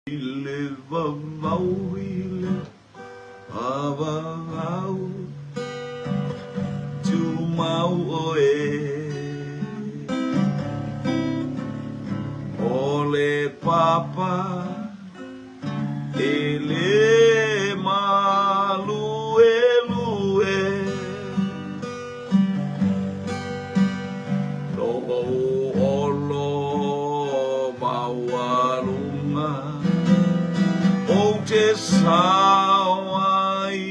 I le vavau i le avavau Tumau ʻoe O le papa e le maluelue Lou olo maualuga Ou te sao ai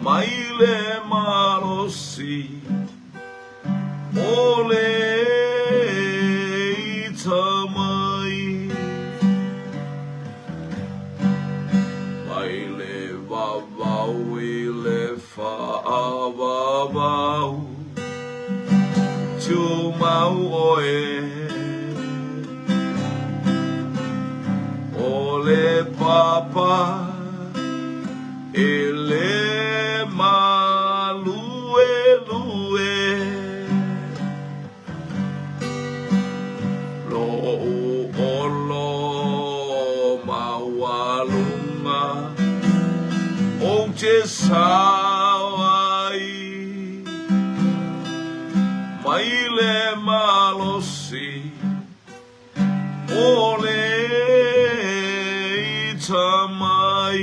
Mai le malosi O le ita mai Mai le vavau i le Faavavau Tumau ʻoe O le papa e le maluelue Loʻu olo maualuga Ou te sao ai Mai le malosi O le ita mai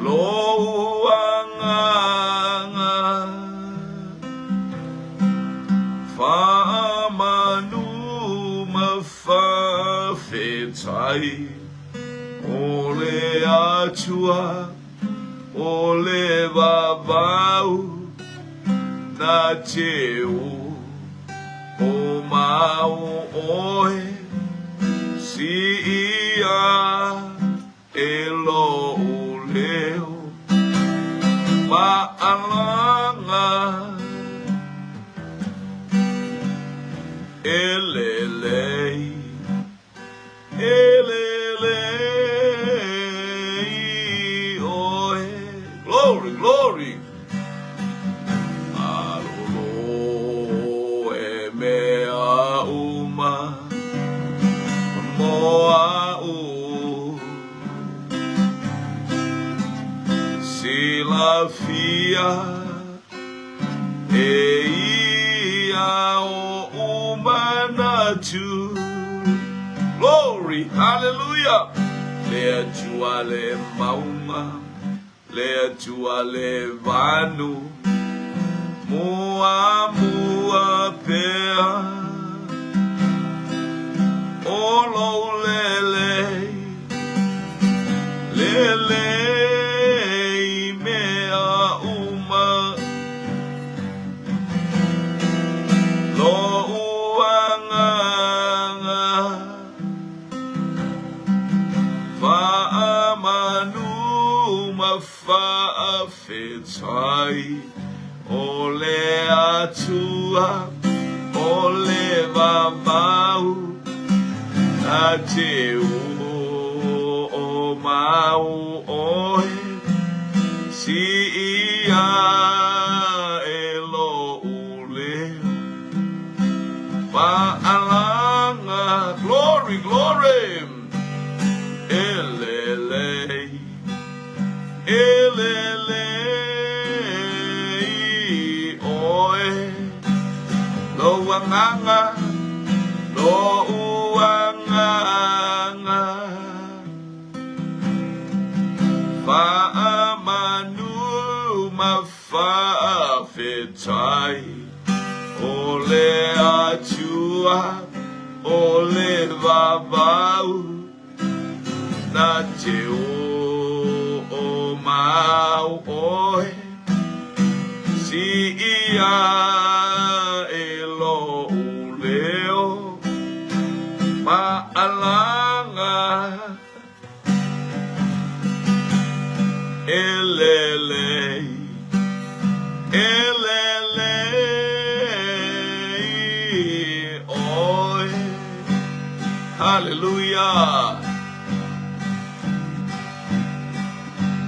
Lou agaga Faamanu ma faafetai O le Atua o le vavau Na te o mau ʻoe Siia e loʻu leo Maʻalaga E lelei E lelei ʻoe Glory, glory! Malolo e mea uma mo aʻu Silafia e ia oʻu manatu Glory, hallelujah! Le Atua le maunga Le Atua le vanu Muamua pea O lou lelei Lelei i mea uma Loʻu agaga Faamanu ma faafetai O le Atua o le vavau Na te hoomau oe Siia e lou leo Maalaga Glory, glory E lelei E lelei ʻoe Lou agaga Lou agaga Faamanu ma Faafetai o le Atua o le vavau Na te hoomau oe Siia e lou leo Maalaga E lelei, e lelei ʻoe. Hallelujah.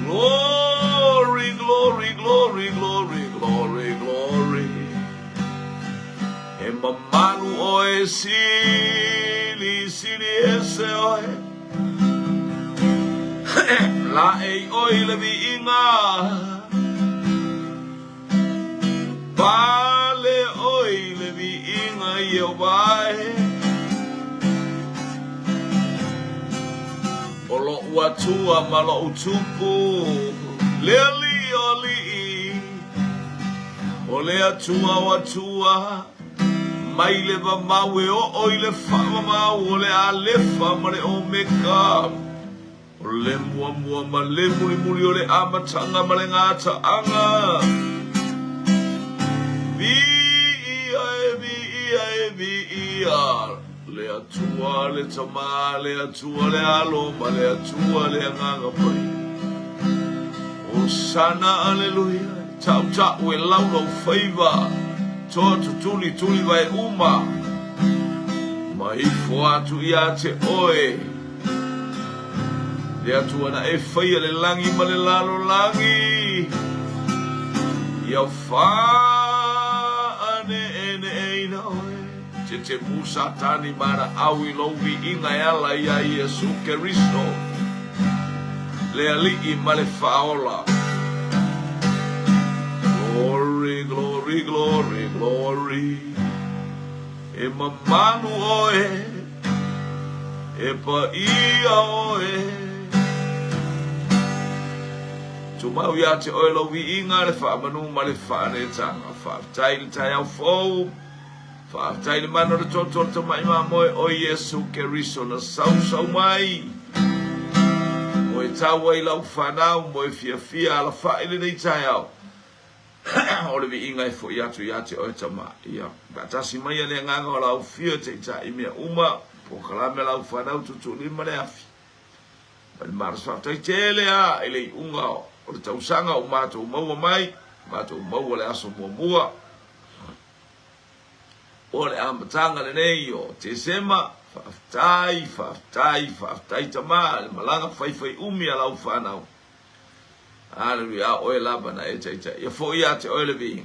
Glory, glory, glory, glory, glory, glory. E mamao. Mamalu oe, sili, sili ese oe. Laei oe i le viiga. Pale oe i le viiga Ieova e. O loʻu Atua ma loʻu Tupu, le Alii o alii. O le Atua o atua, mai le mamao e oo i le faamamao, o le Alefa ma le Omeka, o le Muamua ma le Mulimuli, o le Amataga ma le Gataaga. Viia e, viia e, viia le Atua le Tama, le Atua le Alo ma le Atua le Agaga Paia. Hosana, aleluia, tautau e laulau faiva, toa tutuli tuli vae uma, ma ifo atu ia te oe, le Atua na e faia le lagi ma le lalolagi, ia faaneeeneeina oe. Tetemu Satani ma ana au i lou viiga e ala iā Iesu Keriso, le Alii ma le Faaola. Glory, glory, glory, glory. E mamalu oe, e paia oe. Tumau iā te oe lou viiga, le faamanu ma le faaneetaga. Faafetai i le taeao fou. Faafetai i le mana o le toto o le tamai mamoe o Iesu Keriso na sausau mai mo e tau ai lau fanau mo e fiafia alafai lenei taeao o le viiga e foi atu ia te oe tama. Ia faatasi maia le agaga o lau fio e taitai mea uma, polokalame a lau fanau tuutuulima le afi. Ma le malosi faafetai tele a i le iuga o le tausaga ua matou maua mai, matou maua le aso muamua. O le amataga lenei o Tesema, faafetai, faafetai, faafetai tama, le malaga faifai umi a lau fanau. Aleluia, a oe lava na e taitai. Ia foi ia te oe le viiga,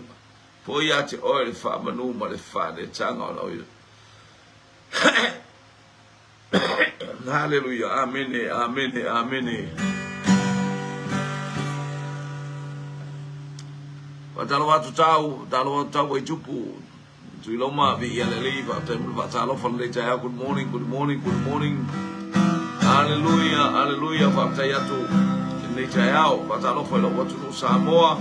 foi ia te oe le faamanu ma le faaneetaga o lau Haleluia, amene, amene, amene. Faatalofa atu tau, faatalofa atu tau Waitupu. Tuiloma, viia le Alii, faafetai mo le faatalofa lenei taeao. Good morning, good morning, good morning. Haleluia, haleluia, faafetai atu lenei taeao. Faatalofa i lou atunuu Samoa.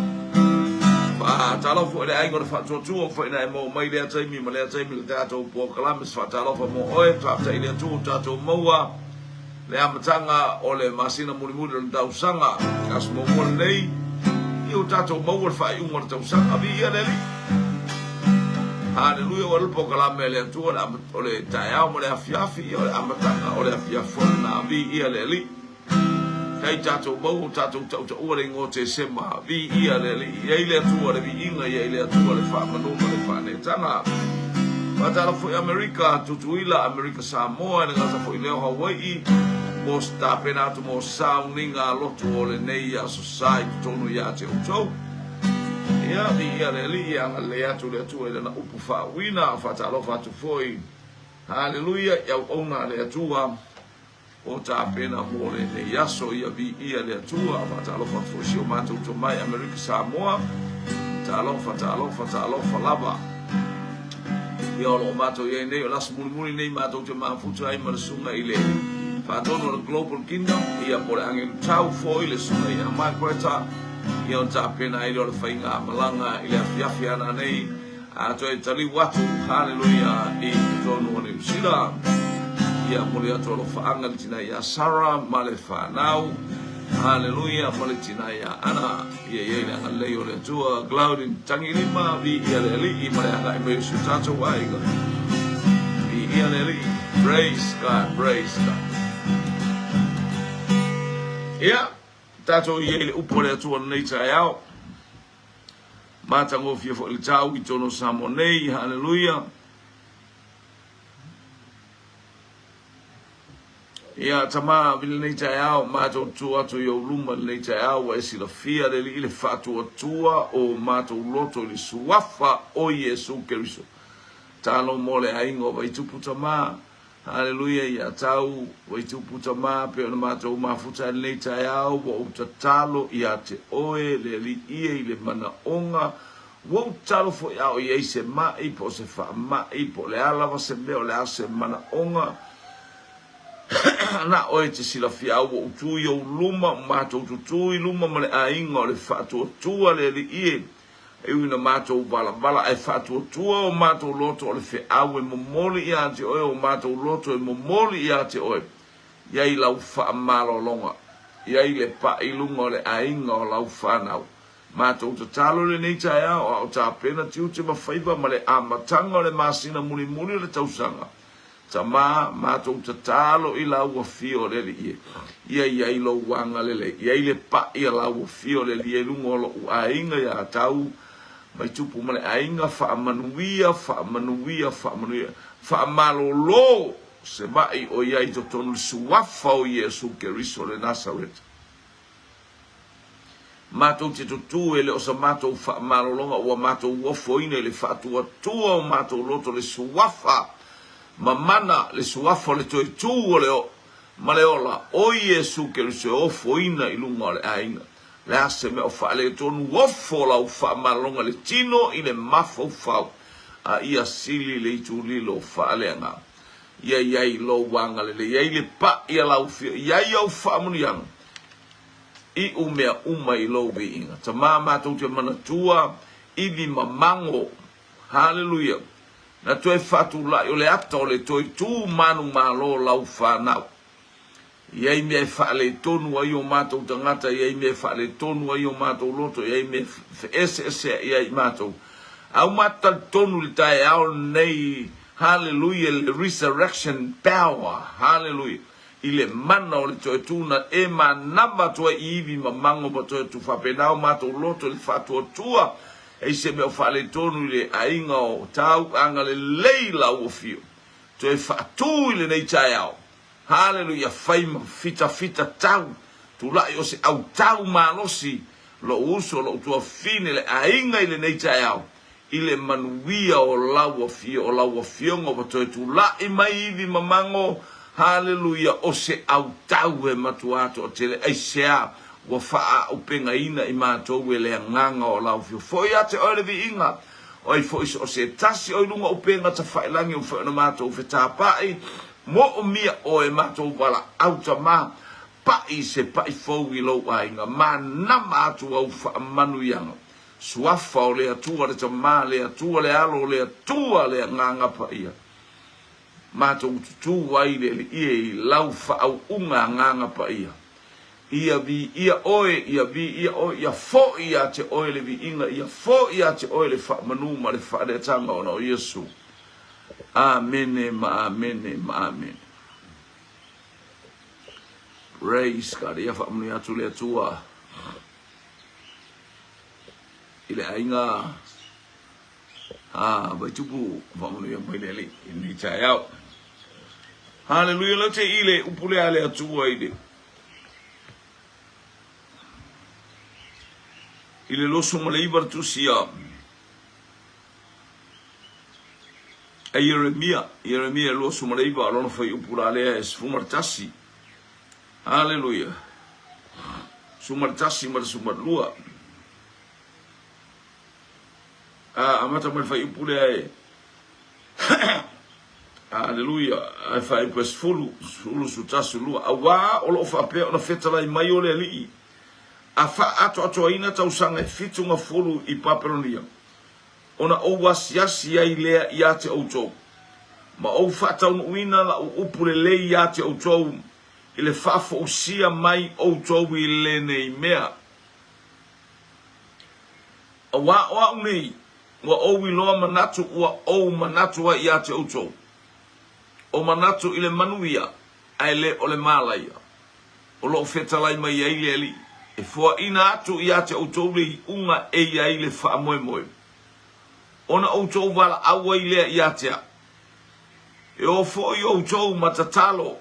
Faatalofa foi i le aiga o le Faatuatua ua fai na e maua mai lea taimi ma lea taimi i le tatou polokalame. Se faatalofa mo oe, faafetai i le Atua ua tatou maua le amataga o le masina mulimuli o le tausaga. Aso muamua lenei, ia ua tatou maua le faaiuga o le tausaga. Viia le Alii. Haleluia, ua alu le polokalame a le Atua o le taeao ma le afiafi, ia o le amataga o le afiafi foi lena. Viia le Alii. Kai tatou maua o tatou tautaua le igoa o Tesema. Viia le Alii. Ia i le Atua le viiga, ia i le Atua le faamanu ma le faaneetaga. Faatalofa foi Amerika, Tutuila, Amerika Samoa, e le gata foi lea o Hawai'i, mo se tapena atu mo sauniga a lotu o lenei aso sa i totonu ia te outou. Ia, viia le Alii, ia agalelei atu le Atua i lana upu faauuina. Faatalofa atu foi, Haleluia, i auauna a le Atua. O tapena mo lenei aso ia viia le Atua. Faatalofa atu foi si o matou tomai Amerika Samoa. Talofa, talofa, talofa lava. Ia o lo o matou i ai nei, o le aso mulimuli nei matou te mafuta ai ma le susuga i le faatonu o le Global Kingdom, ia po o le agelu tau foi le susuga ia Margareta, ia ona tapena ai lea o le faigamalaga i le afiafi ana nei. A toe taliu atu, haleluia, i totonu o Niu Sila. Ia momoli atu alofaaga i le tina ia Sarah ma le fanau, haleluia, ma le tina ia Ana. Ia i ai le agalelei o le Atua. Glaudin Tagilima, viia le Alii ma le agai mai o si o tatou aiga. Viia le Alii. Praise God, praise God. Ia, tatou i ai i le upu a le Atua lenei taeao. Matagofie foi le tau i totonu o Samoa nei. Haleluia. Ia, tama, i lenei taeao, matou tu atu i ou luma i lenei taeao, ua e silafia le Alii i le faatuatua o matou loto i le suafa o Iesu Keriso. Tatalo mo le aiga o Vaitupu Tama. Haleluia ia tau Vaitupu Tama pei ona matou mafuta i lenei taeao ua ou tatalo ia te oe le Alii e i le manaoga ua ou tatalo foi a o i ai se mai po o se faamai po o le a lava se mea o le a se manaoga na oe e te silafia a ua ou tu i ou luma ua matou tutū i luma ma le aiga o le faatuatua le Alii e E ui ina matou valavala ae faatuatua o matou loto o le feau e momoli ia te oe o matou loto e momoli ia te oe. I ai lau faamalologa, i ai le pai i luga o le aiga o lau fanau. Matou tatalo i lenei taeao a o tapena tiute ma faiva ma le amataga o le masina mulimuli o le tausaga. Tama, matou tatalo i lau Afio o le Alii e. Ia i ai lou agalelei, i ai le paʻi a lau Afio o le Alii e i luga o loʻu aiga ia tau mai tupu ma le aiga, faamanuia, faamanuia, faamanuia, faamalolo se maʻi o i ai i totonu le Suafa o Iesu Keriso o le Nasareta. Matou te tutū e le o sa matou faamalologa ua matou ofoina i le faatuatua o matou loto le suafa mamana, le suafa o le toe tū o le oo ma le ola o Iesu Keriso e ofoina i luga o le aiga. Le a se mea o faaletonu, ofo lau faamalologa i le tino i le mafaufau, a ia sili le itulilo faaleagaga. Ia i ai lou agalelei, i ai le paʻi a lau afio, i ai au faamanuiaga. Iu mea uma i lou viiga. Tama matou te manatua ivi mamago. Haleluia. Na toe faatulai o le ata o le toe tu manumalo lau fanau. I ai mea e faaletonu ai o matou tagata, i ai mea e faaletonu ai o matou loto, i ai mea e feeseeseai ai matou. A ua matou talitonu i le taeao lenei, haleluia, le resurrection power, haleluia. I le mana o le toe tu na e manava atu ai i ivi mamago ma toe tu faapena o matou loto i le faatuatua e i se mea o faaletonu i le aiga o tau agalelei lau afio toe faatu i lenei taeao. Haleluia fai ma fitafita tau tulai o se autau malosi lou uso lou tuafine le aiga i lenei taeao i le manuia o lau afio, o lau afioga ua toe tulai mai ivi mamago, haleluia, o se autau e matua toatele, aisea ua faaaupegaina i matou e le agaga o lau afio. Foi ia te oe le viiga, o ai foi so o se tasi o i luga upega tafailagi ua fai ona matou fetapaʻi, moomia oe matou valaau tama, paʻi se paʻi fou i lou aiga, manama atu au faamanuiaga. Suafa o le Atua le Tama, le Atua le Alo, le Atua le Agaga Paia. Matou tutū ai le Alii e i lau faauuga Agaga Paia. Ia viia oe, ia viia oe, ia foʻi ia te oe le viiga, ia foʻi ia te oe le faamanu ma le faaleataga ona o Iesu. Amene ma amene ma amene. Praise God. Ia faamanuia atu le Atua. I le aiga a Vaitupu faamanuia mai le Alii i lenei taeao. Haleluia lau te i le upu lea a le Atua i le i le 29 le tusi a a Ieremia, Ieremia 29 lona fuaiupu la lea e 11. Haleluia. 11 ma le 12. A amata mai le fuaiupu lea e Aleluia, ae fuaiupu e 10, 10, 11, 12, auā o lo o faapea ona fetalai mai o le Alii, a faaatoatoaina tausaga e 70 i Papelonia, ona ou asiasi ai lea ia te outou, ma ou faataunuuina lau upu lelei ia te outou i le faafousia mai outou i lenei mea. Auā o au nei, ua ou iloa manatu ua ou manatu ai ia te outou, o manatu i le manuia, ae le o le malaia, o lo o fetalai mai ai le Alii, e foaina atu ia te outou le iuga e i ai le faamoemoe, ona outou valaau ai lea ia te au. E o foi outou ma tatalo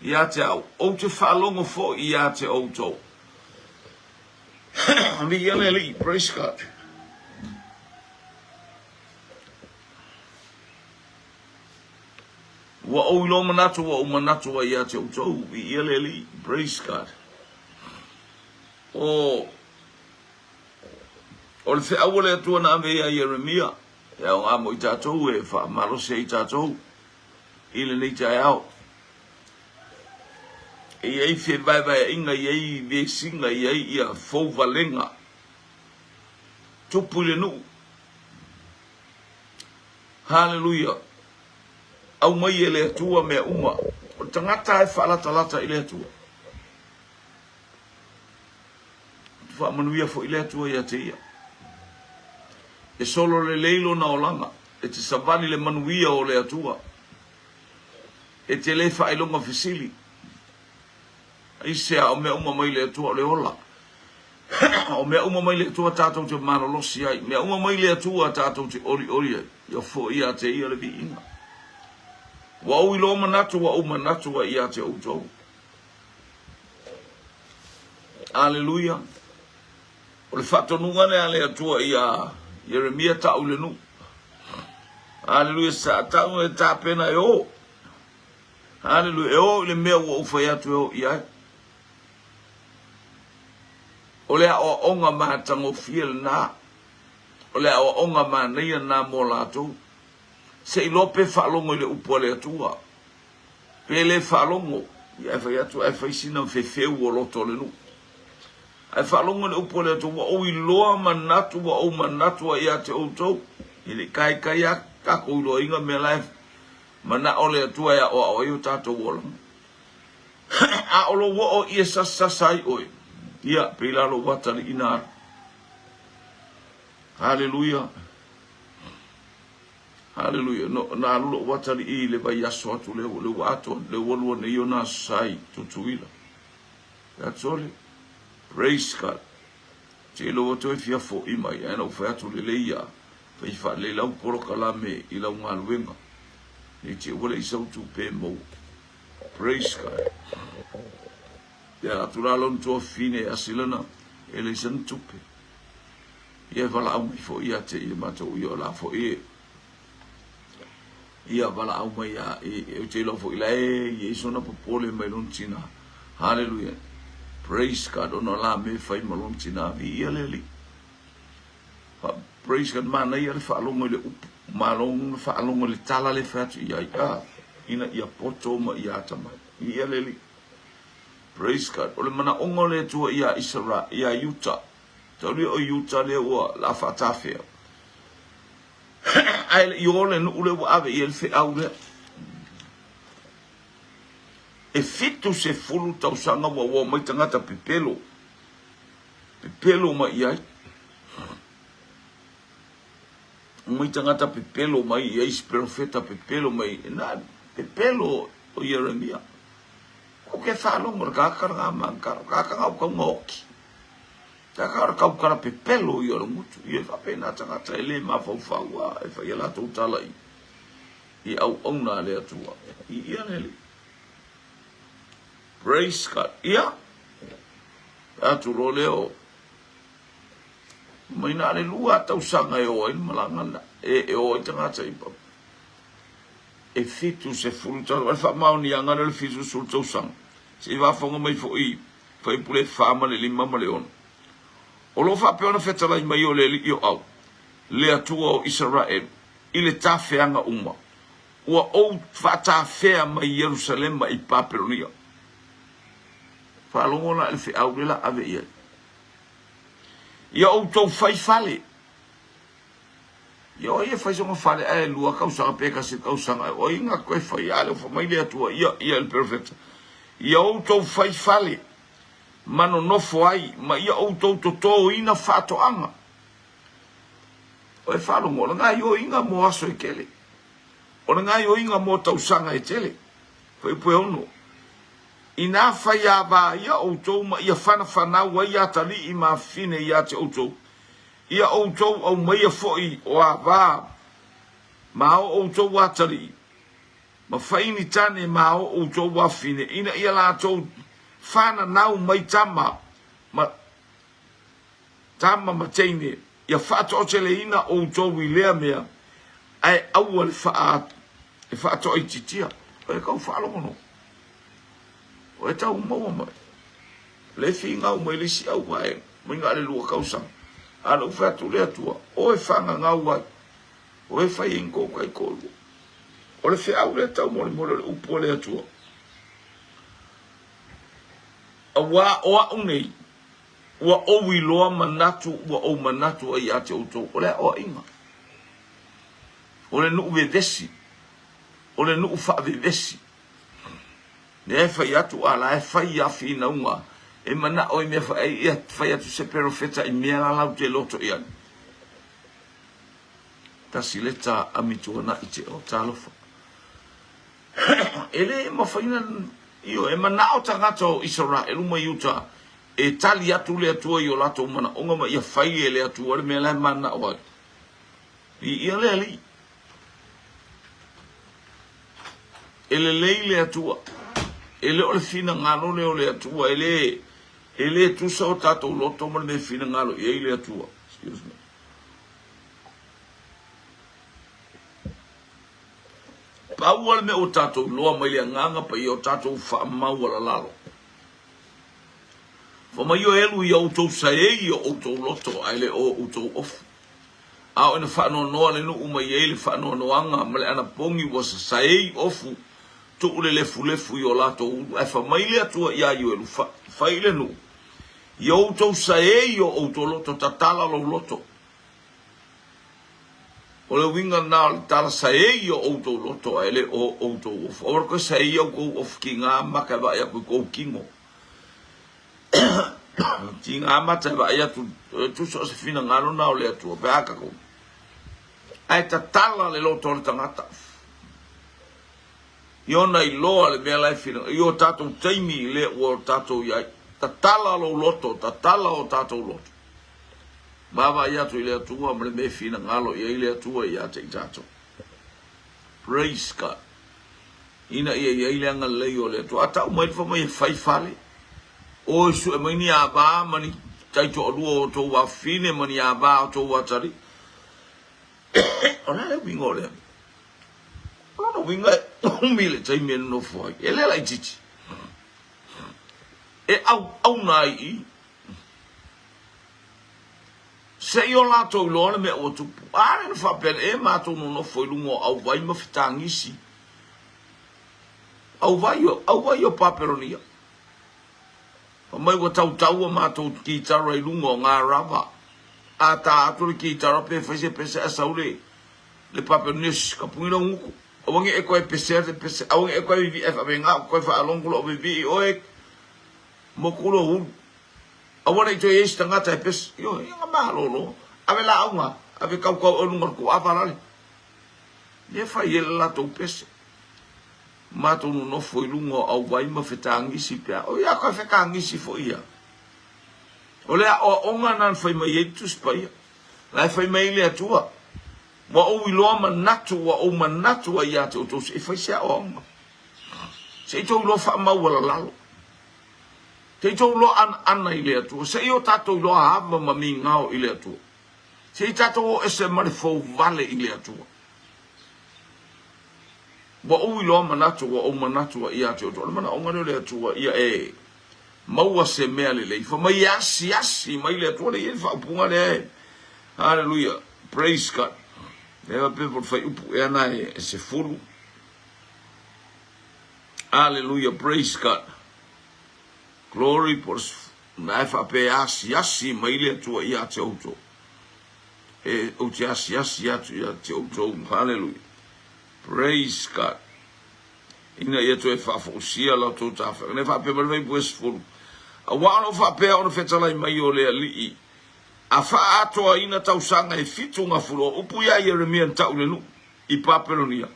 ia te au, ou te faalogo foi ia te outou. Viia le Alii, praise God. Ua ou iloa manatu ua ou manatu ai ia te outou, viia le Alii. Praise God. O, o le feau a le Atua na ave ia Ieremia, e aoga mo i tatou e faamalosi ai tatou i lenei taeao. E i ai fevaevaeaiga, e i ai vesiga, e i ai ia fouvalega tupu i le nuu. Haleluia! Aumai e le Atua mea uma. O le tagata e faalatalata i le Atua. Faamanuia foi le Atua ia te ia. E solo lelei lona olaga, e te savali le manuia o le Atua. E te le faailoga fesili. Aisea o mea uma mai le Atua o le ola. O mea uma mai le Atua tatou te malolosi ai. Mea uma mai le Atua tatou te olioli ai. Ia foi ia te ia le viiga. Ua ou iloa manatu, ua ou manatu ai ia te outou. Aleluia. O le faatonuga lea a le Atua ia Ieremia tau i le nuu. Aleluia, sa tau e tapena e o. Haleluia. E oo i le mea ua ou fai atu e oo i ai. O le aoaoga matagofie lena. O le aoaoga manaia lena mo latou. Se i loa pe faalogo i le upu a le Atua. Pe le faalogo, ia ae fai atu ae fai sina fefeu o loto o le nuu. Ae faalogo i le upu a le Atua, ua ou iloa manatu, ua ou manatu ai ia te outou. E le i kaikai lava tatou iloaina mea la e Manao le Atua e aoao ai o tatou olaga. A o lou oo i e sasasa ai oe, ia, pei la lou ataliina alu. Haleluia. Haleluia. No, na alu lou atalii i le vaiaso atu lea, le ua atoa, le ua lua nei ona aso sa i Tutuila. That's all. Praise God. Te iloa toe fia fo'i mai, ae na ou fai atu lelei ia, Fai faalelei lau polokalame i lau galuega nei te ua leai sau tupe e maua. Praise God. Te ala atu la lona tuafafine e asi lana e leai sana tupe. Ia e valaau mai foi ia te ia matou ia o la foi e ia valaau mai ia e ou te iloa foi la e i ai sona popole mai lona tina. Hallelujah. Praise God. Ona la me fai ma lona tina. Viia le Alii. Praise God, manaia le faalogo i le upu, malogo le faalogo i le tala le fai atu i ai, a, ina ia poto ma ia atamai. Ia le Alii. Praise God. O le manaoga o le Atua ia Isarae, ia Iuta. Talu o Iuta lea ua la faatafea. Ae le i o le nuu lea ua ave i ai le feau lea. E 70 tausaga ua ua mai tagata pepelo. Pepelo mai i ai. Mai tagata pepelo mai i ai, isi perofeta pepelo mai. Na, pepelo o Ieremia. Ko ke whālongo le kākara ngā mangkara, kākara ngā ukaunga oki. Kākara kaukara pepelo i o le ngutu. I e whapena tangata e le mawhauwhau a e whai a lātou tala i, i au auna a le atua. I ia le Praise God. Ia, atu loa lea o mai na le lua tausaga e o ai le malaga lena, e, e o ai tagata i papa. E 70 tausaga, o le faamaoniaga lea o le 70 tausaga. Se i faafofoga mai foi i Fuaipule 4 ma le 5 ma le 6. O lo o faapea ona fetalai mai o le Alii o Au, le Atua o Isaraelu, i le tafeaga uma, ua ou faatafea mai Ierusalema i Papelonia. Faalogo la i le feau lea la ave i ai. Ia outou fai fale. Ia o ai e fai sona fale ae lua tausaga pe tasi tausaga. O ai na toe fai a lea ua fai mai le Atua ia ia le perofeta. Ia outou fai fale ma nonofo ai ma ia outou totoina faatoaga. O e faalogo, o le gaioiga mo aso e tele. O le gaioiga mo tausaga e tele. Fuaiupu e 6. Inā faiāvā ia outou ma ia whanafanau ai atalii ma afifine ia te outou, ia outou aumaia foi o avā ma o outou atalii, ma whaini tane ma o outou afifine, ina ia latou whananau mai tama ma tama ma teine, ia whaatoateleina outou i lea mea, ae aua le wha, e whaatoaititia. O e tau faalogologo. O e tau maua mai. Le finau mai le isi auvaega, mai na o le lua tausaga. A na ou fai atu le Atua, o e faagagau ai, o e fai ai ni kou taitoalua. O le feau lea taumolimoli o le upu a le Atua. Auā o a'u nei, ua ou iloa manatu ua ou manatu ai ia te outou, o le aoaiga, o le nuu vevesi, o le nuu faavevesi. Lea e fai atu a la e fai a finauga e manao i mea fai ia fai atu se perofeta i mea la lau te loto i ai. Tasi leta a mituana'i te o talofa. E le mafai na ioe, e manao tagata o Isaraelu ma Iuta e tali atu le Atua i o latou manaoga ma ia fai e le Atua le mea la e manao ai. Viia le Alii. E lelei le Atua. E le o le finagalo lea o le Atua. E le, e le tusa o tatou loto ma le mea e finagalo i ai le Atua. Excuse me. Pau lava le mea ua tatou iloa mai le Agaga Paia o tatou faamaualalalo. Fa mai o elu ia outou saei o outou loto ae le o outou ofu. A o ina faanoanoa le nuu mai ai le faanoanoaga ma le anapogi ua sasaei ofu tuu le lefulefu i o latou ulu ae fa mai le Atua ia Ioelu fa fai le nuu ia outou saei o outou loto tatala lou loto. O le uiga lena o le tala saei o outou loto ae le o outou ofu. Aua le toe saei outou ofu tiga mata e vaai atu i kou kino. Tiga mata e vaai atu, e tusa o se finagalo na o le Atua, pe a tatou. Ae tatala le loto o le tagata. I ona iloa le mea la e finagalo, i o tatou taimi lea ua tatou i ai. Tatala lou loto, tatala o tatou loto. Vaavaai atu i le Atua ma le mea e finagalo i ai le Atua ia te i tatou. Praise God. Ina ia i ai le agalelei o le Atua. A tau mai le fai mai e fai fale, o e sue mai ni ava ma ni taitoalua o outou afafine ma ni ava o outou atalii. O le a le uiga o lea mea? O lona uiga e umi le taimi e nonofo ai. E le laitiiti. E auauna ai i i. Se i o latou iloa le mea ua tupu. A lea na faapea e matou nonofo i luga o auvai ma fetagisi, auvai o, auvai o Papelonia. Fai mai ua tautau a matou kitara i luga o ngā rava. A tā atu le kitara pe fai se pese a sau le, le Papelonia, shh, ka puni lau gutu. Aua ne i e koe pesea se pese, aua ne i e koe vivi'i ae faapena, koe faalongo lou vivi'i oe, moku lou ulu. Aua ne i toe i ai se tagata e pese. Ioe, ia na malolo. Ave laau ave kaukau oe luga o le kuava lale. Lea fai ai le latou pese. Matou nonofo i luga o auvai ma fetagisi pe a. O ia koe fetagisi foi ia. O le aoaoga na na fai mai ai le Tusi Paia. La e fai mai ai le Atua. Ua ou iloa manatu, ua ou manatu ai ia te outou se i fai se aoaoga. Se i tou iloa faamaualalalo. Se i tou iloa anaana i le Atua. Se i o tatou iloa ava ma migao i le Atua. Se i tatou o ese ma le fouvale i le Atua. Ua ou iloa manatu, ua ou manatu ai ia te outou. O le manaoga lea o le Atua, ia e maua se mea lelei. Fai mai e asiasi mai le Atua. Lea e i ai le faaupuga lea e, Hallelujah, praise God. Lea faapea po o le fuaiupu ea na e 10. Hallelujah, praise God. Glory po na e faapea e asiasi mai le Atua ia te outou. E ou te asiasi atu ia te outou. Hallelujah. Praise God. Ina ia toe faafousia la outou tafeaga. Ne faapea mai le fuaiupu e 10. Aua o lo o faapea ona fetalai mai o le Alii a faaatoaina tausaga e fitu gafulu o upu ia Ieremia na tau i le nuu i Papelonia,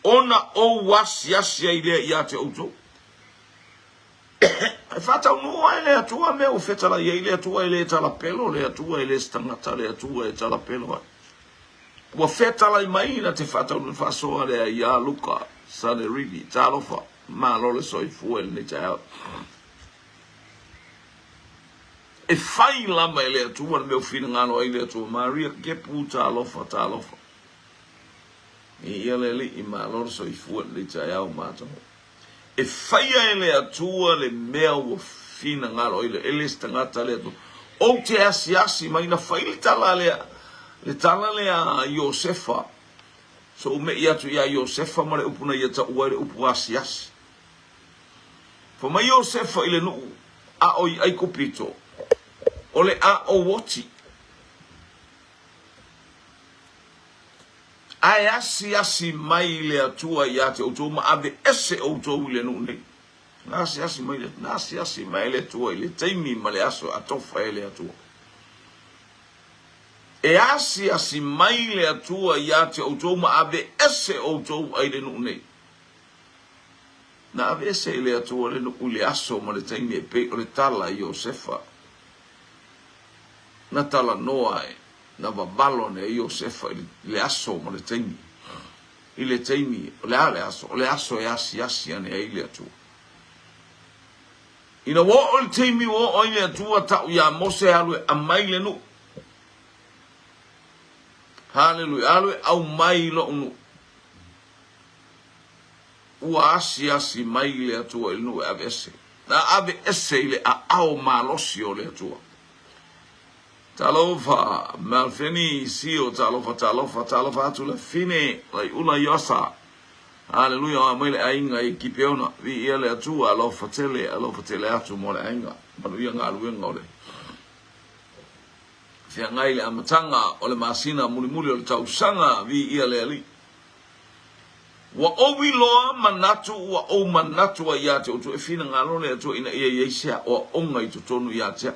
ona ou asiasi ai lea ia te outou. E faataunuu ai le Atua mea ua fetalai ai le Atua, e le talapelo le Atua, e le se tagata le Atua e talapelo ai. Ua fetalai mai na te faataunuu faasoa lea ia Luka Sanerivi. Talofa, malo le soifua i lenei taeao. E fai lava e le Atua le mea ua finagalo ai le Atua. Maria Kepu, talofa, talofa. Viia le Alii, malo le soifua i lenei taeao matagofie. E faia e le Atua le mea ua finagalo ai le, e le se tagata le Atua. Ou te asiasi mai, na fai le tala lea, le tala lea a Iosefa, sou me'i atu ia Iosefa ma le upu na ia taua ai le upu asiasi. Fai mai Iosefa i le nuu a o i Aikupito, O le a ou oti. Ae asiasi mai le Atua ia te outou ma aveese outou i le nuu nei. Na asiasi mai le, na asiasi mai le Atua i le taimi ma le aso e atofa e le Atua. E asiasi mai le Atua ia te outou ma aveese outou ai le nuu nei. Na aveese e le Atua le nuu i le aso ma le taimi e pei o le tala a Iosefa. Na talanoa e, na vavalo ane ai Iosefa i le aso ma le taimi. I le taimi, o le a le aso? O le aso e asiasi ane ai le Atua. Ina ua oo i le taimi ua oo ai le Atua tau iā Mose e alu e aumai le nuu. Haleluia, alu e aumai lou nuu. Ua asiasi mai le Atua i le nuu e aveese. Na aveese i le aao malosi o le Atua. Talofa, Malfeni, Sio, talofa, talofa, talofa atu le fine, Laiula Iosa. Haleluia, oa mai le aiga i Kipeona. Viia le Atua, alofa tele, alofa tele atu mo le aiga. Manuia galuega o le feagai le amataga o le masina mulimuli o le tausaga. Viia le Alii. Ua ou iloa manatu ua ou manatu ai ia te outou, e finagalo le Atua ina ia i ai se aoaoga i totonu ia te au,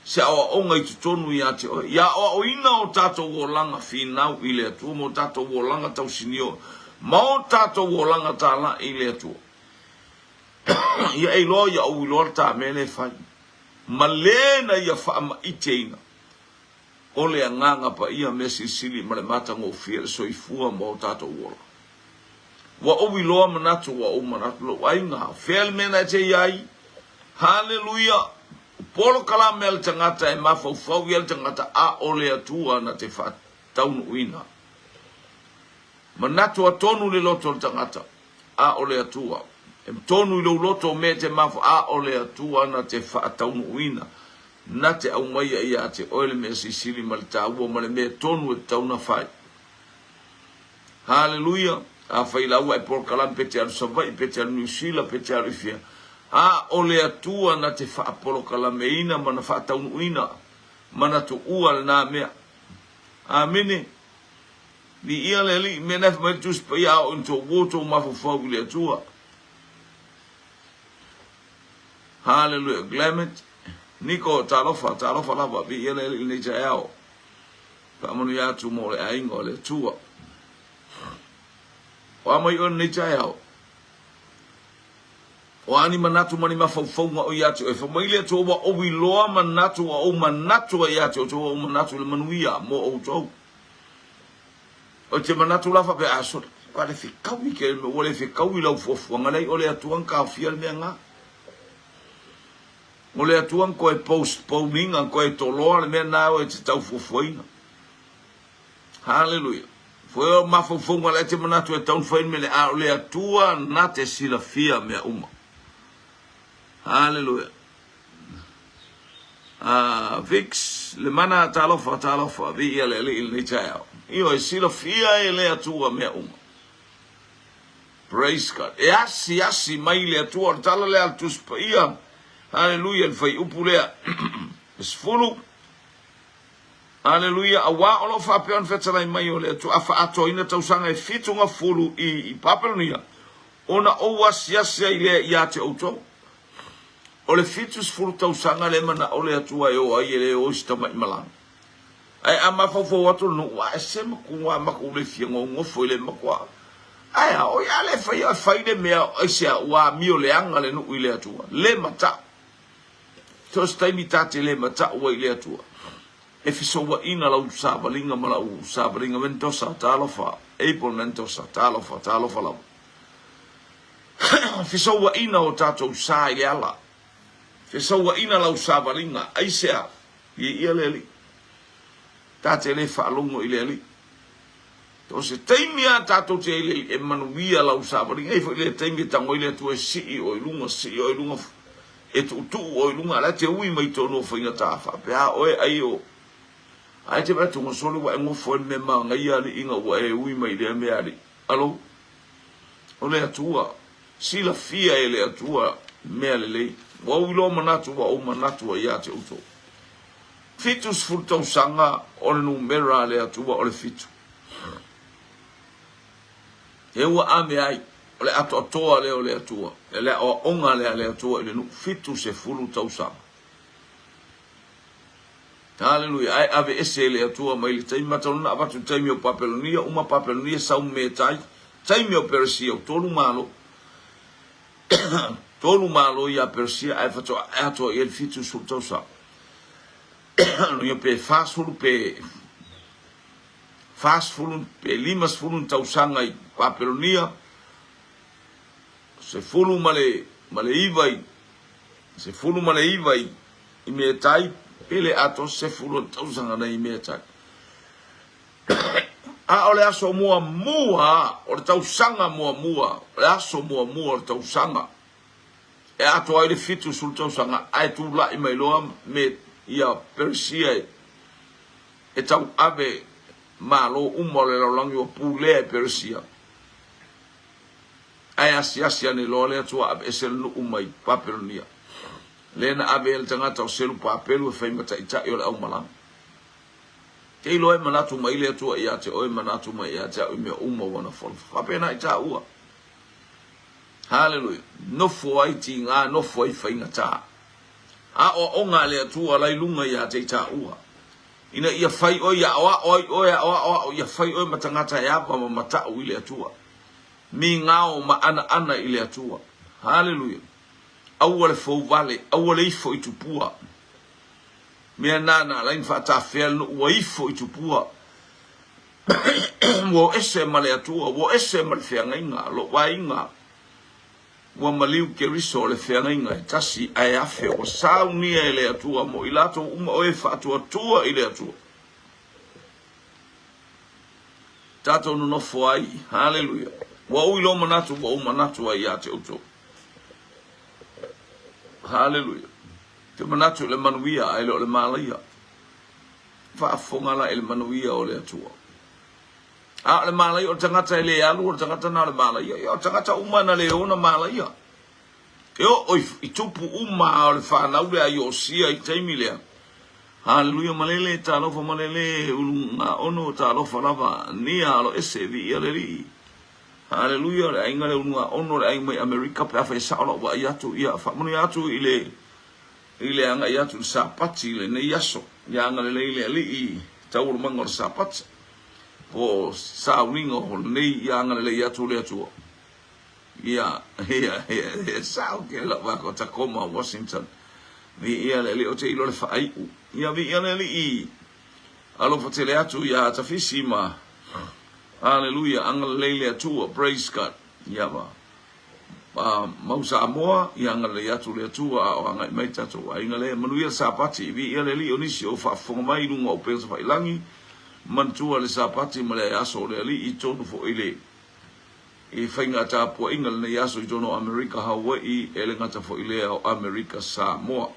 se aoaoga i totonu ia te oe, ia aoaoina o tatou olaga finau i le Atua ma o tatou olaga tausinio ma o tatou olaga talai i le Atua. Ia e iloa ia ou iloa le ta mea lea e fai, ma le na ia faamaiteina. O le Agaga Paia mea silisili ma le matagofie le soifua ma o tatou ola. Ua ou iloa manatu, ua ou manatu lou aiga, fea le mea na e te i ai? Haleluia! O polokalame a le tagata e mafaufau i ai le tagata, a o le Atua na te faataunuuina. Manatu atonu le loto o le tagata, a o le Atua. E tonu i lou loto mea e te mafa, a o le Atua na te faataunuuina. Na te aumaia ia te oe le mea silisili ma le taua ma le mea tonu e tatau ona fai. Haleluia! Afai laua e polokalame pe te alu Savaii, pe te alu Niu Sila, pe te alu i fea, a o le Atua na te faapolokalameina ma na faataunuuina ma na tuua lena mea. Amene! Viia le Alii, mea na e fai mai le Tusi Paia, a oo ina tou uo tou mafaufau i le Atua. Haleluia. Glamit, Niko, talofa, talofa lava, viia le Alii i lenei taeao. Faamanuia atu mo le aiga o le Atua. O a mai oe lenei taeao? O a ni manatu ma ni mafaufauga o ia te oe? Fai mai le Atua, ua ou iloa manatu, ua ou manatu ai ia te outou, ua ou manatu i le manuia mo outou. Ou te manatu la faapea, a sole, ua le fekaui ke, ua le fekaui lau fuafuaga, leai, o le Atua na taofia le mea na. O le Atua na toe postpone ina, na toe toloa le mea na e te tau fuafuaina. Haleluia. Foi o mafaufauga la e te manatu e tau na fai le mea lea, a o le Atua na te silafia mea uma. Haleluia. Ah, Vix, le mana, talofa, talofa, viia le Alii i lenei taeao. Ioe, silafia e le Atua mea uma. Praise God. E asiasi mai le Atua, o le tala lea a le Tusi Paia, haleluia, le fuaiupu lea, e 10, haleluia, auā o lo o faapea ona fetalai mai o le Atua, a faaatoaina tausaga e 70 i Papelonia, ona ou asiasi ai lea ia te outou. O le 70 tausaga lea e manao le Atua e o ai, e le o i se tamai malaga. Ae a mafaufau atu le nuu, a ese maku a maku le fia gogofo i le makuaa. Ae a, oi a le faia e fai le mea aisea ua amio leaga le nuu i le Atua. Le matau. So se taimi ta te le matau ai i le Atua. E fesouaina lau savaliga ma lau savaliga Mentosa, talofa, Abel Mentosa, talofa, talofa lava. Fesouaina o tatou sa i le ala. Fesouaina lau savaliga, aisea? Viia le Alii. Ta te le faalogo i le Alii. O se taimi lava tatou te ai le e manuia lau savaliga. E i ai foi lea taimi e tago ai le Atua e sii oe i luga, sii oe i luga, e tuutuu oe i luga, a o la e te ui mai totonu o faigata faapea a oe ai o Ae te vaai atu sole ua e nofo ai i le mea manaia alii ina ua e ui mai i lea mea alii. Alo? O le Atua, silafia e le Atua mea lelei. Ua ou iloa manatu ua ou manatu ai ia te outou. 70 tausaga o le numera a le Atua o le fitu. E ua ame ai, o le atoatoa lea o le Atua, e le aoaoga lea a le Atua i le nuu, 70 tausaga. Haleluia! Ae ave ese e le Atua mai le taimi matalu na avatu i le taimi o Papelonia, uma Papelonia sau Metai, taimi o Peresia, o tolu malo. Tolu malo ia Peresia ae faatoa ae atoa i ai le 70 tausaga. Ia pe 40 pe 40 pe 50 tausaga i Papelonia, 19 i 19 i Metai, pe le atoa sefulu o tausaga nei i Metai. A o le aso muamua o le tausaga muamua, o le aso muamua o le tausaga, e atoa ai le 70 tausaga, ae tulai mai loa me ia Peresia e, e tauave malo uma o le lalolagi ua pulea e Peresia. Ae asiasi ane loa le Atua aveese le nuu mai Papelonia. Lea na ave ai le tagata o Selupapelu e fai ma taitai o le aumalaga. Te iloa e manatu mai le Atua ia te oe, manatu mai ia te au i mea uma ua na fono. Faapena i taua. Haleluia. Nofo ai tiga, nofo ai faigata. Aoaoga a le Atua la i luga ia te i taua. Ina ia fai oe, ia aoao ai oe, aoao ao, ia fai oe ma tagata e ava ma matau i le Atua. Migao ma anaana i le Atua. Haleluia. Aua le fouvale, aua le ifo i tupua. Mea na na ala ai na faatafea le nuu ua ifo i tupua. Ua o ese ma le Atua, ua o ese ma le feagaiga, lou aiga. Ua maliu Keriso o le feagaiga e tasi ae afe ua saunia e le Atua mo i latou uma o e faatuatua i le Atua. Tatou nonofo ai, haleluia. Ua ou iloa manatu, ua ou manatu ai ia te outou. Haleluia. Te manatu i le manuia ae le o le malaia. Faafofoga la i le manuia o le Atua. A o le malaia o le tagata e le alu, o le tagata na o le malaia. Ia o le tagata uma na le ona malaia. E oo i tupu uma o le fanau lea a Iosia i taimi lea. Haleluia malele talofa malele ulugaono talofa lava nia alo ese viia le Alii. Haleluia o le aiga le ulugaono o le aiga mai Amerika pe afai e sao lau vaai atu ia faamanuia atu i le i le agai atu i le Sapati i lenei aso. Ia agalelei le Alii taualumaga o le Sapati po o sauniga o lenei ia agalelei atu le Atua. Ia, ia, ia, e sao ke lau vaai ko Tacoma, Washington. Viia le Alii, ou te iloa le faaiu. Ia, viia le Alii. Alofa tele atu ia Tafisi ma Aleluia, agalelei le Atua, praise God. Ia ma mau Samoa, ia agalelei atu le Atua a o agai mai tatou aiga lea. Manuia le Sapati, viia le Alii o nisi o faafofoga mai i luga o upega tafailagi. Manatua le Sapati ma le aso o le Alii i totonu foi le I faiga tapuaiga lenei aso i totonu o Amerika Hawaii e le gata foi lea o Amerika Samoa.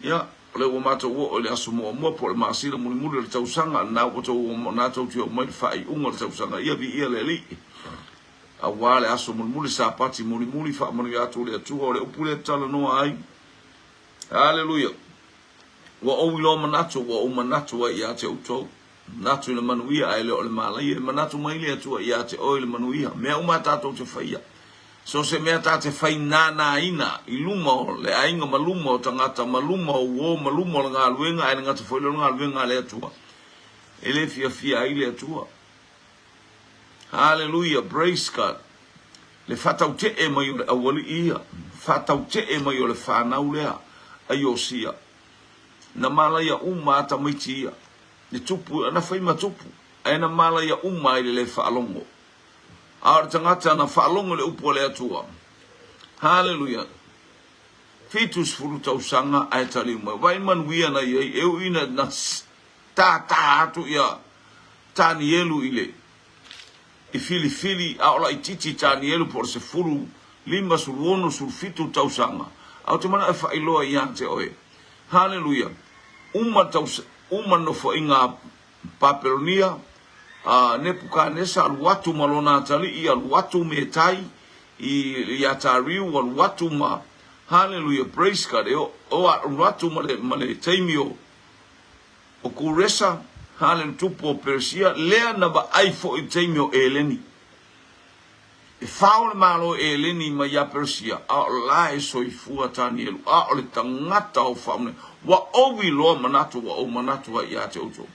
Ia, o lea ua matou oo i le aso muamua po o le masina mulimuli o le tausaga, lena ua tou na tou te oo mai i le faaiuga o le tausaga. Ia viia le Alii aua le aso mulimuli, Sapati mulimuli, faamanuia atu le Atua o le upu lea e talanoa ai. Haleluia! Ua ou iloa manatu, ua ou manatu ai ia te outou. Manatu i le manuia ae le o le malaia. E manatu mai le Atua ia te oe i le manuia. Mea uma tatou te faia. So se mea ta te fai nānāina i luma o le aiga ma luma o tagata ma luma o uo ma luma o le galuega ae le gata foi lea o le galuega a le Atua. E le fiafia ai le Atua. Haleluia, praise God. Le faatautee mai o le aualii ia, faatautee mai o le fanau lea a Iosia. Na malaia uma a tamaiti ia, le tupu, na fai ma tupu, ae na malaia uma ai le le faalogo. A o le tagata na faalogo i le upu a le Atua. Haleluia. 70 tausaga ae taliu mai. Vai manuia na i ai, e ui na tātā atu ia Tanielu i le. i filifili a o laitiiti Tanielu po o le 15, 16, 17 tausaga. Ae ou te manao e faailoa ia te oe. Haleluia! Uma tausa, uma le nofoaiga a Papelonia, a Nepukanesa alu atu ma lona atalii, alu atu Metai i, ia Tariu, alu atu ma, haleluia, praise God, e o, o alu atu ma le, ma le taimi o, o Kuresa, haleluia, tupu o Peresia, lea na vaai foi i taimi o Eleni. E fao le Malo Eleni mai ia Peresia, a o la e soifua Tanielu, a o le tagata o faaune. Ua ou iloa manatu ua ou manatu ai ia te outou.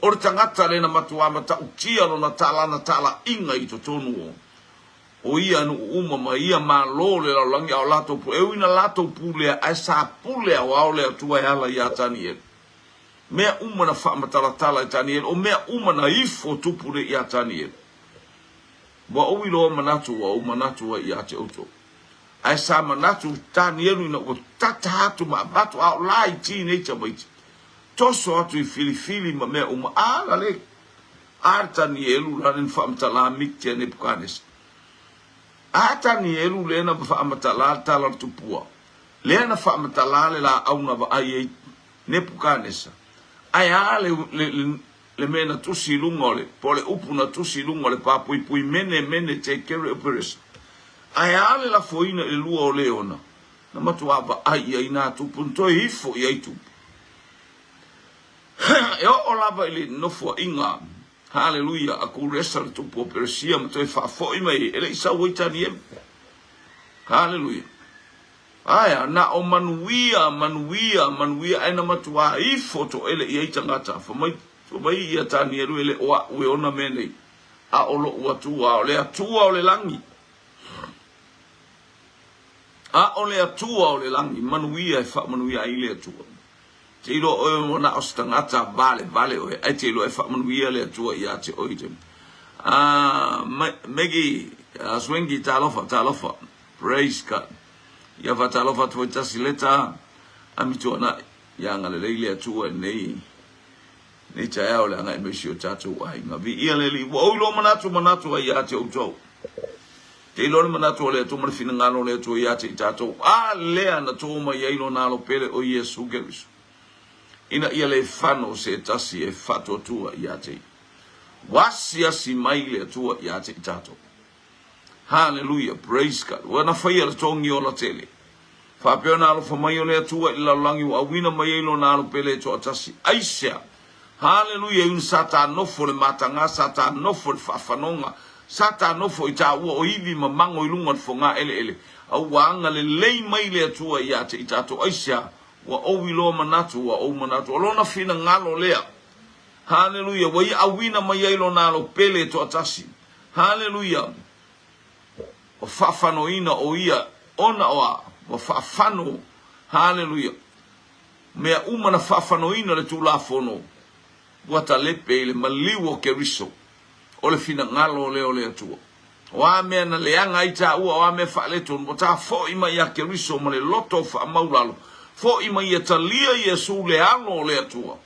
O le tagata lea na matuā matautia lona talana talaiga i totonu o o ia nuu uma ma ia Malo o le lalolagi, a o latou pule, e ui na latou pulea, ae sa pule aoao le Atua e ala iā Tanielu. Mea uma na faamatalatala e Tanielu, o mea uma na ifo tupu nei iā Tanielu. Ua ou iloa manatu ua ou manatu ai ia te outou. Ae sa manatu Tanielu ina ua tata atu ma avatu a o la i teenage tamaiti. Toso atu i filifili ma mea uma a la le a Tanielu la le na faamatala miti a Nebukanesa. A Tanielu le na faamatala le tala o le tupua. Lea na faamatala le laau na vaai ai Nebukanesa. Ae a le, le, le Le mea na tusi i luga o le, po o le upu na tusi i luga o le pāpuipui mene, mene, tekere o peresa. Ae a le lafoina i le lua o Leona, na matuā vaai i ai nā tupu, na toe ifo i ai tupu. E oo lava i le nofoaiga, haleluia, a Kuresa le tupu o Peresia ma toe faafoi mai ai, e le i sau ai Tanielu. Haleluia. Aea, na o manuia, manuia, manuia, ae na matuā ifo toele i ai tagata. Fai mai, fai mai ia Tanielu, e le o a'u e ona mea nei, a o lo'u Atua, o le Atua o le lagi. A o le Atua o le lagi, manuia e faamanuia ai le Atua. Te iloa oe ua na o se tagata valevale oe, ae te iloa e faamanuia le Atua ia te oe. Ah, Maggie, Swingi, talofa, talofa. Praise God. Ia faatalofa atu foi tasi leta ami tuanai. Ia agalelei le Atua i lenei nei taeao le agai mai si o tatou aiga. Viia le Alii. Ua ou iloa manatu manatu ai ia te outou. Te iloa le manatu o le Atua ma le finagalo o le Atua ia te i tatou. A lea na tō mai ai lona alo pele o Iesu Keriso. Ina ia le fano se tasi e faatuatua ia te ia. Ua asiasi mai le Atua ia te i tatou. Haleluia, praise God. Ua na faia le togi ola tele. Faapea ona alofa mai o le Atua i le lalolagi ua auina mai ai lona alo pele e toatasi. Aisea? Haleluia, iuna sa ta nofo le mataga, sa ta nofo le faafanoga, sa ta nofo i taua o ivi ma mago i luga o le fogā eleele, a ua agalelei mai le Atua ia te i tatou. Aisea? Ua ou iloa manatu, ua ou manatu, o lona finagalo lea. Haleluia, ua ia auina mai ai lona alo pele e toatasi. Haleluia! Ua faafanoina o ia ona o a? Ua faafano. Haleluia! Mea uma na faafanoina le Tulafono, ua talepe i le maliu o Keriso, o le finagalo lea o le Atua. O a mea na leaga ai taua, o a mea faaletonu, ua ta foi mai ia Keriso ma le loto faamaulalo, foi mai ia talia Iesu le Alo o le Atua.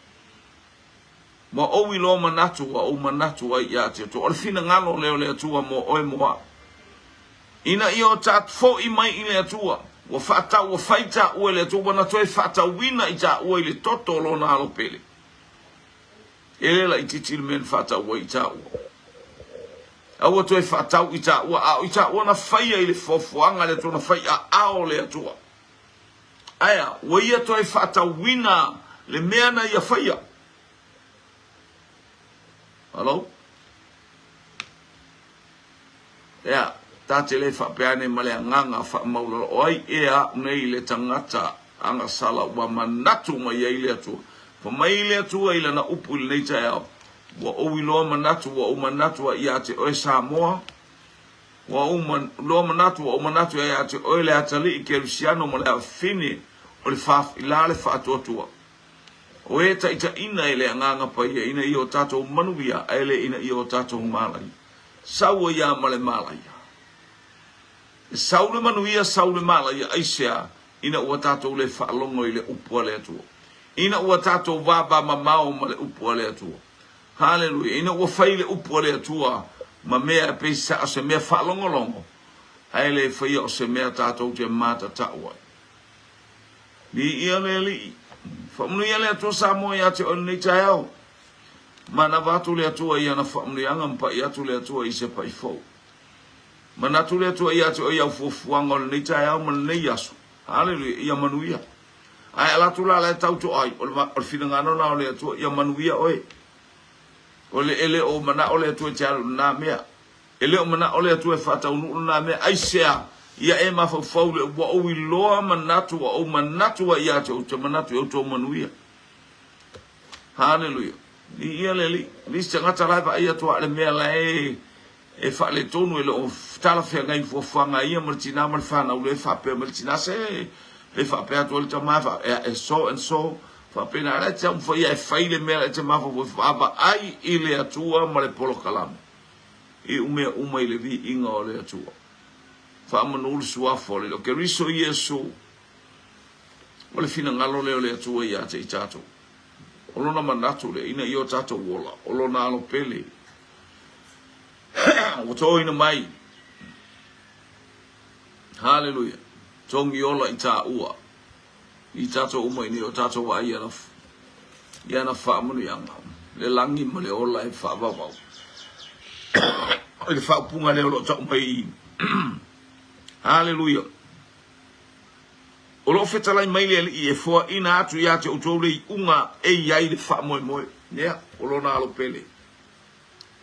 Ua ou iloa manatu, ua ou manatu ai ia te Atua. O le finagalo lea o le Atua mo oe mo au. Ina ia o ta fo'i mai i le Atua, ua faatau, ua fai taua e le Atua, ua na toe faatauina i taua i le toto o Lona Alo Pele. E le laitiiti le mea na faatau ai i taua. Aua toe faatau i taua, a o i taua na faia i le foafoaga a le Atua, na fai aao le Atua. Aea, ua ia toe faatauina le mea na ia faia. Hello? Ea, ta te le faapea ane ma le agaga faamaulalo, o ai ea a'u nei le tagata agasala ua manatu mai ai le Atua. Fai mai le Atua i lana upu i lenei taeao, ua ou iloa manatu, ua ou manatu ai ia te oe Samoa, Ua ou loa manatu, ua ou manatu ia te oe le atalii kerisiano ma le afafine o le faafilā le faatuatua. O e taitaiina e le Agaga Paia ina ia o tatou manuia ae le ina ia o tatou malaia. Sau ai a ma le malaia. E sau le manuia, sau le malaia, aisea? Ina ua tatou le faalogo i le upu a le Atua. Ina ua tatou vavamamao ma le upu a le Atua. Haleluia! Ina ua fai le upu a le Atua ma mea e pei sa o se mea faalogologo, ae le faia o se mea tatou te matatau ai. Viia le Alii. Faamanuia le Atua Samoa ia te oe lenei taeao. Manava atu le Atua i ana faamanuiaga ma pai atu le Atua i se pai fou. Manatu le Atua ia te oe i au fuafuaga o lenei taeao ma lenei aso. Haleluia, ia manuia. Ae ala atu la la e tau toa ai, o le finagalo la o le Atua, ia manuia oe. O le e le o manao le Atua e te alu i lena mea. E le o manao le Atua e faataunuu lena mea. Aisea? Ia e mafaufau le ua ou iloa manatu, ua ou manatu ai ia te ou te manatu i outou manuia. Haleluia. Viia le Alii. Nisi tagata la e vaai atu a le mea la e e faaletonu e le o talafeagai i fuafuaga a ia ma le tina ma le fanau lea e faapea mai le tina se pe faapea atu ai le tama e so and so faapena la e taumafai e fai le mea la e te mafaufau e vaavaai i le Atua ma le polokalame i mea uma i le viiga o le Atua. Faamanu le suafa o le o Keriso Iesu o le finagalo lea o le Atua ia te i tatou. O lona manatu lea ina ia o tatou ola, o lona alo pele Ua toina mai. Haleluia. Togi ola i tāua. I tātou uma i o tātou ai ana, i ana faamanuiaga. Le lagi ma le ola e faavavau. I le faaupuga lea o lo o tau mai. Haleluia. O lo o fetalai mai le Alii e foaina atu ia te outou le iuga e i ai le faamoemoe. Ia, o lona alo pele.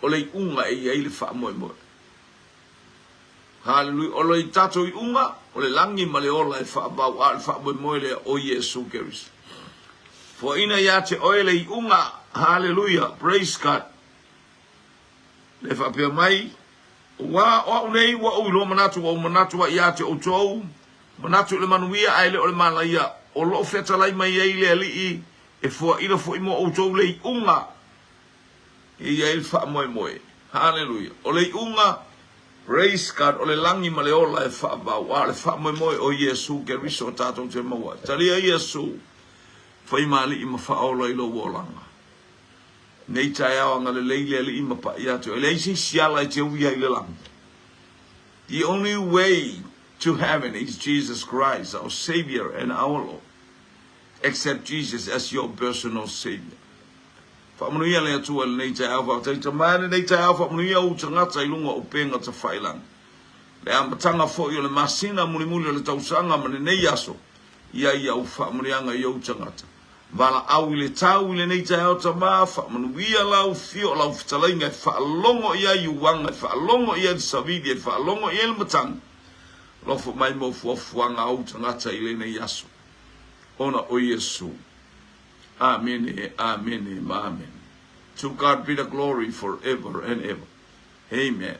O le iuga e i ai le faamoemoe. Haleluia. O le tatou iuga, o le lagi ma le ola e faavau, a o le faamoemoe lea o Iesu Keriso. Foaina ia te oe le iuga. Haleluia. Praise God. Le faapea mai, Ua o au nei, ua ou iloa manatu, ua ou manatu ai ia te outou, manatu i le manuia ae le o le malaia, o lo o fetalai mai ai le Alii e foaina foi mo outou le iuga e i ai le faamoemoe. Haleluia. O le iuga, praise God, o le lagi ma le ola e faavau, a o le faamoemoe o Iesu Keriso tatou te maua ai. Talia Iesu, fai ma alii ma faaola i lou olaga. Nei taeao agalelei le Alii ma paʻi atu. E leai se isi ala e te ui ai i le lagi. The only way to heaven is Jesus Christ, our Savior and our Lord. Accept Jesus as your personal Savior. Faamanuia le Atua i lenei taeao, faafetai Tama i lenei taeao, faamanuia ou tagata i luga o upega tafailaga. Le amataga foi o le masina mulimuli o le tausaga ma lenei aso, ia i au faamanuiaga i ou tagata. Valaau i le tau i lenei taeao Tama, faamanuia lau fio o lau fetalaiga e faalogo i ai uaga, e faalogo i ai le savili, e faalogo i ai le matagi. Alofa mai mo fuafuaga a ou tagata i lenei aso. Ona o Iesu. Amene, amene, ma amene. To God be the glory forever and ever. Amen.